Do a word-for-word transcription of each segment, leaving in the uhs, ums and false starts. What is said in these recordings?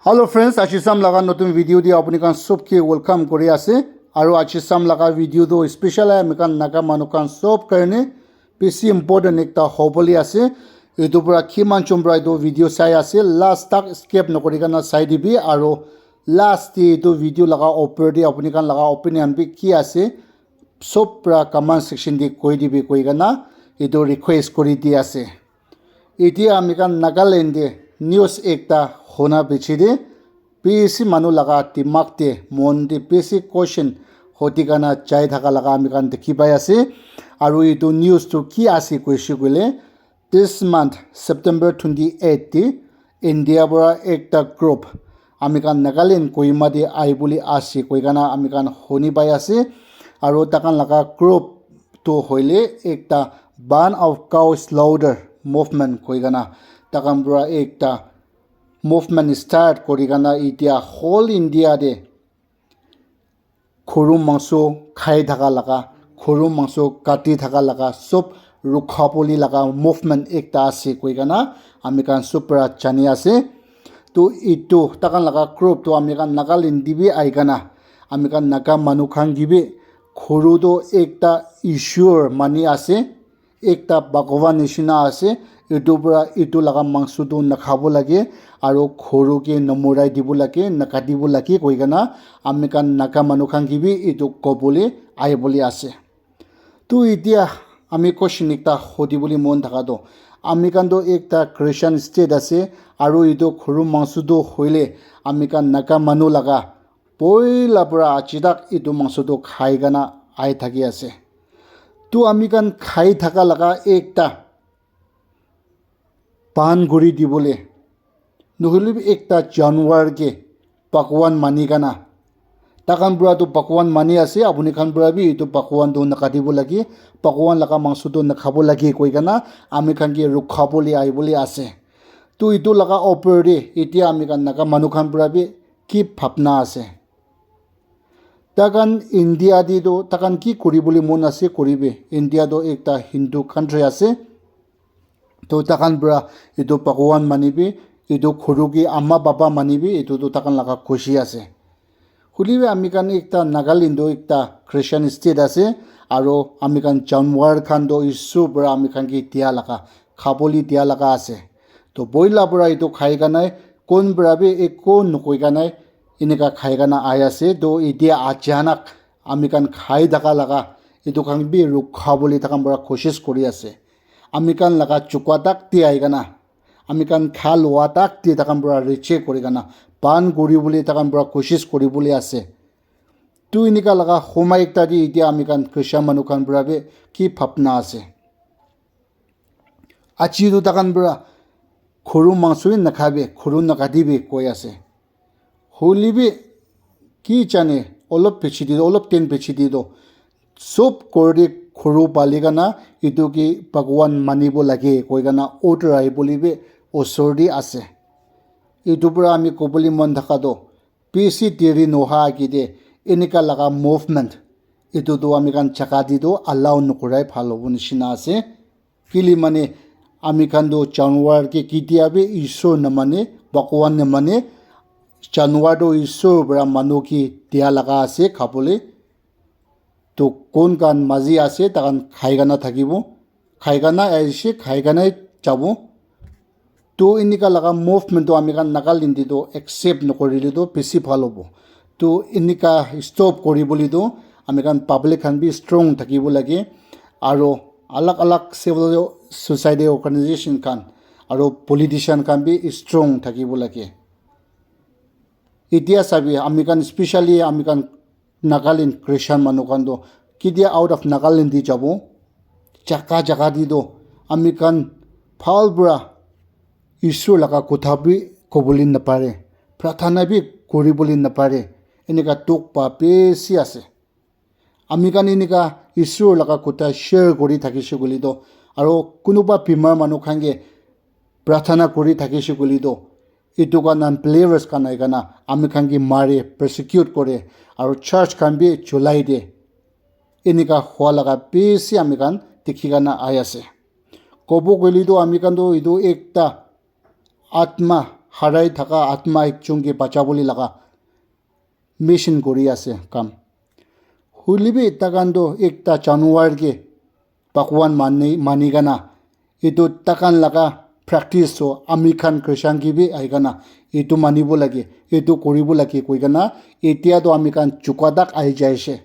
Hello friends, Achisam laga notun video te apuni khan sob ke welcome kuri ase. Aru Achisam laga video tu special hai, ami khan Naga manu khan sob karne bishi important ekta hobole ase. Etu para kiman jon para etu video sai ase, last tak skip nokuri kana sai dibi. Aru last te etu video laga upor te apuni khan laga opinion bi ki ase, sob para comment section te koi dibi koi kana etu request kuri di ase. Etia ami khan Nagaland te news ekta huna piche te bishi manu laga dimag te mon te bishi question hoti kana jai thaka laga ami khan dikhi pai ase. Aru etu news tu ki ase koishe koile, this month September twenty eight te India para ekta group ami khan Nagaland Kohima te ahi bole ase koi kana ami khan huni pai ase. Aru takhan laga group tu hoile ekta Ban of Cow Slaughter Movement koi kana takhan para ekta movement start kuri kana etia whole India te khuru mangso khai thaka laga, khuru mangso kati thaka laga, sob rukha bole laga movement ekta ase koi kana ami khan sob para jani ase. To etu takhan laga group tu ami khan Nagaland te bi ahi kana ami khan Naga manu khan ke bi khuru tu ekta Ishwar mani ase, ekta Bhagwan nishina ase. Etu para etu laga mangso tu nakhabo lage aru khuru ke namorai dibo lage, nakatibo lage koi kana ami khan Naga manu khan ke bi etu kobole ahi bole ase. To etia ami question ekta hudi bole mon thaka tu, ami khan tu ekta Christian state ase aru etu khuru mangso tu hoile ami khan Naga manu laga poila para aji tak etu mangso tu khai kana ahi thaki ase. To ami khan khai thaka laga ekta ban kuri dibole, nohoile bi ekta janwar ke Bhagwan mani kana, takhan para tu Bhagwan mani ase, apuni khan para bi etu Bhagwan tu nakatibo lage, Bhagwan laga mangso tu nakhabo lage koi kana ami khan ke rukha bole ahi bole ase. To etu laga upor te etia ami khan Naga manu khan para bi ki bhabna ase? Takhan India te tu takhan ki kuri bole mon ase kuri bi. India tu ekta Hindu country ase. To takhan para etu Bhagwan mani bi, etu khuru ke ama baba mani bi, etu tu takhan laga khushi ase. Hoile bi ami khan ekta Nagaland tu ekta Christian state ase, aru ami khan janwar khan tu Isor para ami khan ke dia laga, khabole dia laga ase. To poila para etu khai kana, kon para bi ekko nokoi kana, enika khai kana ahi ase. To etia achanak ami khan khai thaka laga, etu khan bi rukha bole takhan para koshish kuri ase. Ami khan laga chukwa tak te ahi kana, ami khan kha lua tak te takhan para reject kuri kana, ban kuri bole takhan para koshish kuri bole ase. To enika laga homai ekta te etia ami khan Christian manu khan para bi ki bhabna ase? Aji tu takhan para khuru mangso hi nakhabi, khuru nakatibi koi ase. Hoile bi ki jane, olop piche te toh, olop din piche te toh, sob ghor te khuru pali kana, etu ke Bhagwan manibo lage koi kana order ahi bole bi osor te ase. Etu para ami kobole mon thaka toh, bishi deri noha age te enika laga movement, etu toh ami khan jaga te toh allow nokorai bhal hobo nishina ase. Kile mane ami khan toh janwar ke ketia bi Isor namane, Bhagwan namane, janwar toh Isor para manu ke dia laga ase khabole. Toh kon khan maji ase, takhan khai kana thakibo, khai kana aise, khai kana jabo. Toh enika laga movement toh ami khan Nagaland te toh accept nokorile toh bishi bhal hobo. Toh enika stop kuri bole toh ami khan public khan bi strong thakibo lage, aro alag alag civil society organization khan aro politician khan bi strong thakibo lage. Etia sabi, ami khan, specially ami khan Nagaland Christian manu khan toh ketia out of Nagaland te jabo, jaga jaga te toh ami khan bhal para Isor laga kotha bi kobole napare, prarthana bi kori bole napare, enika dukh pa bishi ase. Ami khan enika Isor laga kotha share kori thakishe koile toh, aro kunuba bimar manu khan ke prarthana kori thakishe koile toh, etu khan unbelievers khan ahi kena ami khan ke mare, persecute kore, aro church khan bi julai de. Enika hua laga bishi ami khan dikhi kena ahi ase. Kobo koile toh ami khan toh etu ekta atma, harai thaka atma ekjon ke bachabole laga mission kuri ase kam. Hoile bi takhan toh ekta January ke Bhagwan mani, mani kana, etu takhan laga practice toh ami khan Christian ke bi ahi kana etu manibo lage, etu kuribo lage koi kana, etia toh ami khan chuka tak ahi jaise.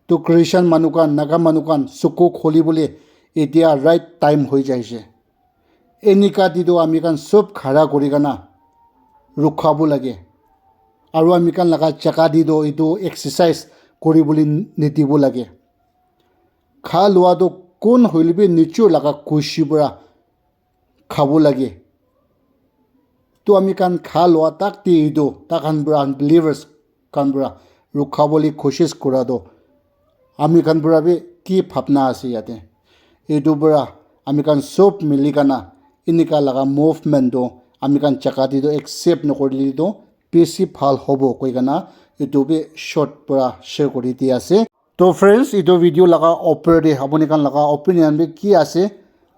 To Christian manu khan, Naga manu khan suku kholi bole etia right time hoi jaise. Enika te toh ami khan sob khara kuri kana rukhabo lage. Aru ami khan laga jaga te toh etu exercise kuri bole nidibo lage. Kha lua toh kun hoile bi nijor laga khushi para khabo lage. To ami khan kha lua tak te etu takhan para unbelievers khan para rukha bole koshish kura toh ami khan para bi ki bhabna ase yate? Etu para ami khan sob mili kana enika laga movement toh ami khan jaga te toh accept nokurile toh bishi bhal hobo koi kana etu bi short para share kuri di ase. To friends, etu video laga upor te apuni khan laga opinion bi ki ase,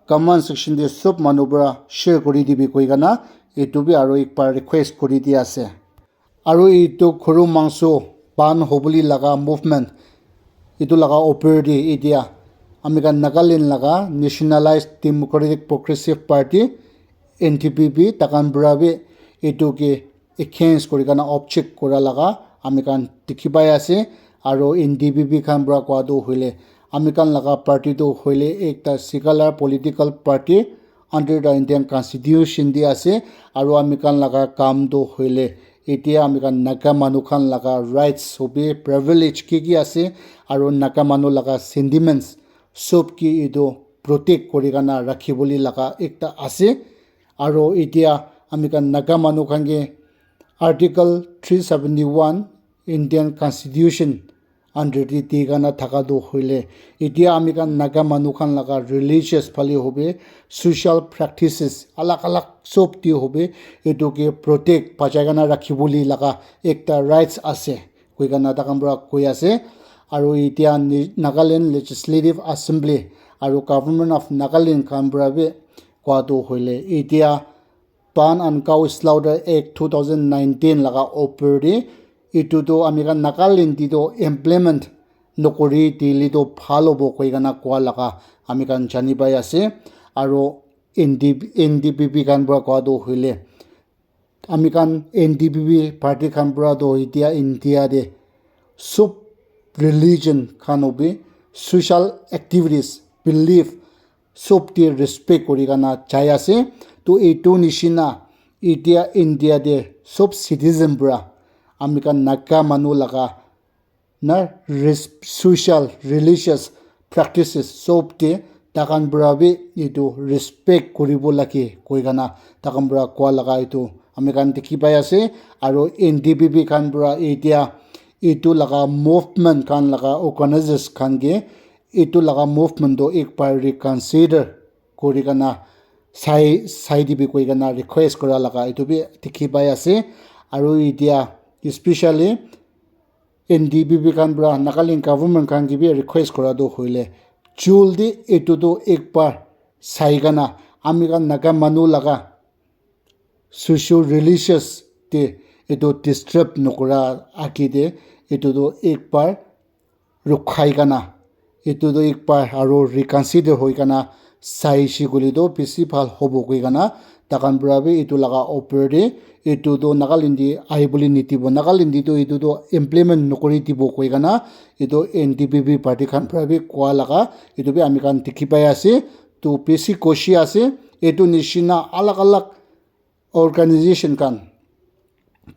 comment section te sob manu para share kuri dibi koi kana etu bi aru ek baar request kuri di ase. Aru etu khuru mangso ban hobole laga movement, etu laga upor te etia ami khan Nagaland laga Nationalized Democratic Progressive Party, N D P P, takhan para bi etu ke against kuri kana object kura laga ami khan dikhi pai ase. Aru N D P P khan para koa tu hoile ami khan laga party tu hoile ekta secular political party under the Indian Constitution te ase. Aru ami khan laga kam tu hoile etia ami khan Naga manu khan laga rights hobi, privilege ki ki ase, aru Naga manu laga sentiments sob ki etu protect kuri kana rakhi bole laga ekta ase. Aru etia ami khan Naga manu khan ke Article three seventy one Indian Constitution under te di kana thaka tu hoile etia ami khan Naga manu khan laga religious phale hobe, social practices alag alag sob te hobe, etu ke protect bachai kana rakhi bole laga ekta rights ase koi kana takhan para koi ase. Aru etia ni-, Nagaland Legislative Assembly aru Government of Nagaland khan para bi koa tu hoile etia Barn and Cow Slaughter Act two thousand nineteen laga upor te etu tu ami khan Nagaland te tu implement nokori dile tu bhal hobo koi kana koa laga ami khan jani pai ase. Aru N D P, N D P P khan para koa tu hoile ami khan N D P P party khan para tu etia India te sob religion khan hobi, social activities, belief, sob te respect kuri kana jai ase. To etu nishina etia India te sob citizen para ami khan Naga manu laga na res-, social, religious practices sob te takhan para bi etu respect kuribo lage koi kana takhan para koa laga etu ami khan dikhi pai ase. Aru N D P P khan para etia etu laga movement khan laga organizers khan ke etu laga movement tu ek baar reconsider kuri kana sai, sai dibi koi kana request kura laga etu bi dikhi pai ase. Aru etia especially N D P P khan para Nagaland government khan ke bi request kura tu hoile, jaldi etu tu ek baar sai kana ami khan Naga manu laga socio religious te etu disturb nokura age te etu tu ek baar rukhai kana etu tu ek baar aru reconsider hoi kana sai shi koile tu bishi bhal hobo koi kana takhan para bi etu laga upor te etu tu Nagaland te ahi bole nidibo, Nagaland te tu etu tu implement nokori dibo koi kana etu N D P P party khan para bi koa laga etu bi ami khan dikhi pai ase. To bishi koshi ase etu nishina alag alag organization khan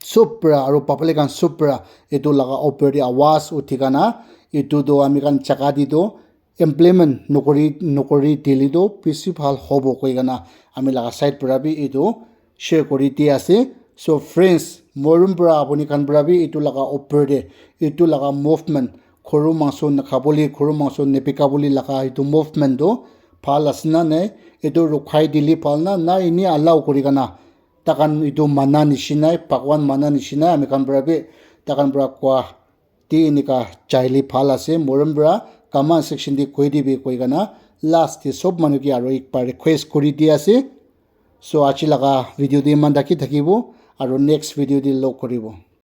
sob para aru public khan sob para etu laga upor te awaz uthi kana etu tu ami khan jaga te tu implement nokori, nokori dile tu bishi bhal hobo koi kana ami laga side para bi etu share kuri di ase. So friends, morom para apuni khan para bi etu laga upor te etu laga movement, khuru mangso nakhabole, khuru mangso nabikabole laga etu movement tu bhal ase na nai, etu rukhai dile bhal na, na eni allow kuri kana takhan etu mana nishinai, Bhagwan mana nishinai ami khan para bi takhan para koa te enika jaile bhal ase. Morom para comment section te koi dibi koi kana last te sob manu ke aru ek baar request kuri di ase. So aji laga video te iman taki thakibo, aru next video te log koribo.